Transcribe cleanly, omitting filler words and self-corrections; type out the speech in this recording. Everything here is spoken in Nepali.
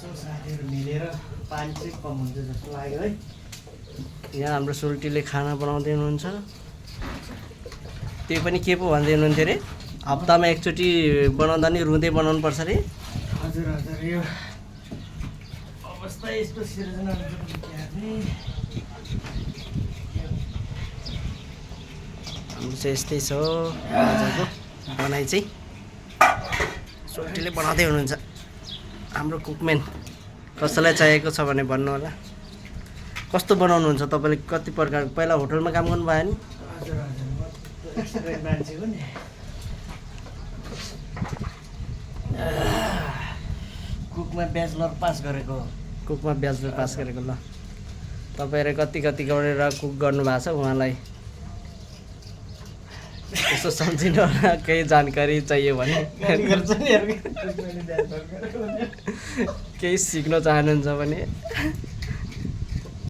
साथीहरू मिलेर पानी चाहिँ कम हुन्छ जस्तो लाग्यो है। यहाँ हाम्रो सोल्टीले खाना बनाउँदै हुनुहुन्छ। त्यो पनि के पो भन्दै हुनुहुन्थ्यो अरे, हप्तामा एकचोटि बनाउँदा नि रुँदै बनाउनु पर्छ अरे। हजुर हजुर, यो अवस्था यस्तो सिर्जना हुन्छ नि। हाम्रो चाहिँ यस्तै छ आजको बनाइ चाहिँ। सोल्टीले बनाउँदै हुनुहुन्छ हाम्रो कुकम्यान। कसैलाई चाहिएको छ भने भन्नु होला। कस्तो बनाउनुहुन्छ तपाईँले? कति प्रकार? पहिला होटलमा काम गर्नुभयो नि? हजुर हजुर, म रेस्टुरेन्ट मान्छे हो नि। कुकमा ब्याचलर पास गरेको। कुकमा ब्याचलर पास गरेको। ल तपाईँहरू कति कति गरेर कुक गर्नुभएको छ उहाँलाई यसो सम्झिनु होला। केही जानकारी चाहियो भने, केही सिक्न चाहनुहुन्छ भने